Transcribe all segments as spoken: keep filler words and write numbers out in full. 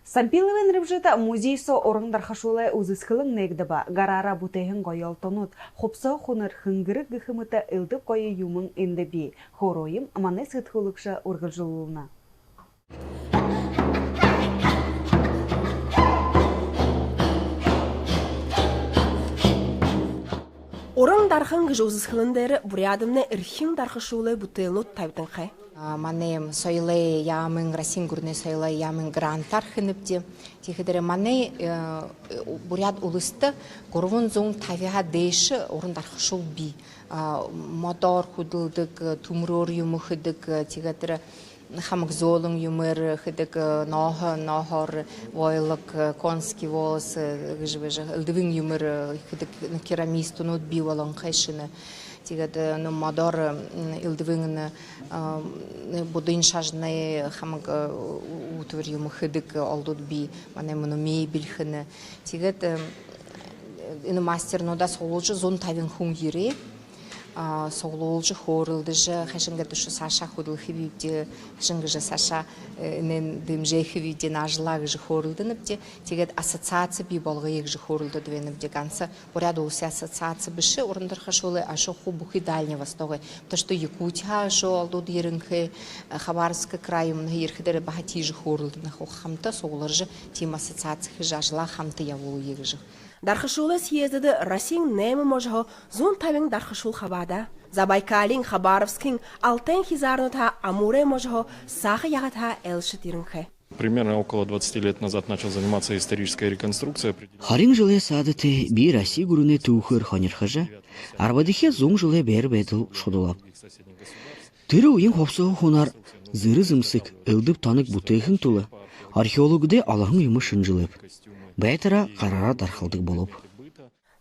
Сампиловай нэрэмжэтэ музей соо уран дархашуулай үзэсхэлэн нээгдэбэ. Гараараа бүтээһэн гоёолтонууд, хубсаһа хунар, хэнгэрэг гэхэ мэтэ элдэб гоё юумэн эндэ бии. Хөөрөөе, манай сэдхүүлэгшэ үргэлжэлүүлнэ. Уран дархан гэжэ үзэсхэлэн дээрэ буряадаймнай эрхим дархашуулай бүтээлнүүд табигданхай. А, манай соёлой яаман, Россиин гүрэнэй соёлой яаман грантаар хэнэбди. Тиихэдээрээ манай, э, буряад уласта гурбан зуун табиһаа дээшэ уран дархашуул бии. А, модоор хүдэлдэг, түмэрөөр юумэ хэдэг, тиигээд тэрэ хамаг зөөлэн юумээр хэдэг, нооһо, нооһоор войлок, конский волос гэжэ байжа, элдэбын юумээр хэдэг, керамистнууд бии болонхой шэнэ. Тиигээд, ну, модоор, м, элдэбын, м, буддын шажанай хамаг, э, үтэр юумэ хэдэг олдууд бии, манай мүнөө мебель хэнэ. Тиигээд, м, энэ мастернуудаа суглуулжа зуун табин хүн ерээ. А, суглуулжа, хөөрэлдэжэ, хайшан гээд үшөө саашаа хүдэлхэбибди, хайшан гэжэ саашаа, э, энээн дэмжэхэбибди, энэ ажалаа гэжэ хөөрэлдэнэбди. Тиигээд ассоциаци бии болгоё гэжэ хөөрэлдэдэг байнабди. Ганса Буряад Уласай ассоциаци бэшэ уран дархашуулай, а үшөө хуу бүхы Дальний Востогой. Потому что Якутиһаа үшөө олдууд ерэнхэй, э, Хабаровский край юумэнһээ ерэхэдээрээ баһа тиижэ хөөрэлдэнэ, хуу хамта сугларжа, тиимэ ассоциаци хэжэ, ажалаа хамта ябуулая гэжэ. Дархашуулай съезддэ Россиин найман можоһоо зуун табин дархашуул хабаадаа. Забайкалиин, Хабаровскын, Алтайн хизаарнуудһаа, Амурай можоһоо, Сааха Ягатаһаа айлшад ерэнхэй. Примерно около двадцати лет назад начал заниматься исторической реконструкцией. Хорин жэлэй саада тээ би Росси гүрэнэй түүхээр һонирхожо, арбадахи зуун жэлэй байра байдал шудалааб. Тэрэ үеын хубсаһа хунаар зэрэ зэмсэг, элдэб тоног бүтээхын тула археологуудай олоһон юумэ шэнжэлээб. Байтараа гараараа дархалдаг болооб.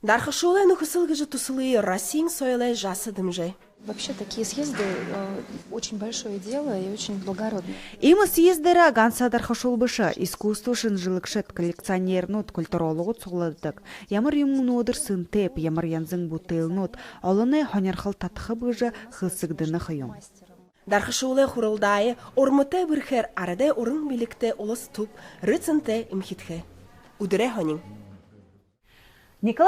Дархашуулай нүхэсэл гэжэ түсэлые Россиин соёлой жаса дэмжээ. Вообще такие съезды, э, очень большое дело и очень благородно. Иимэ съездээрээ ганса дархашуул бэшэ, искусство шэнжэлэгшэд, коллекционернууд, культурологууд сугларадаг. Ямар юумэн мүнөөдэр сэнтэйб, ямар янзын бүтээлнүүд олоной һонирхол татахаб гэжэ хэлсэгдэнэ ха юм. Дархашуулай хуралдаае урматай бэрхээр арадай уран бэлигтэй улас түб рыцантай эмхидхээ. Үдэрэй һонин. Николай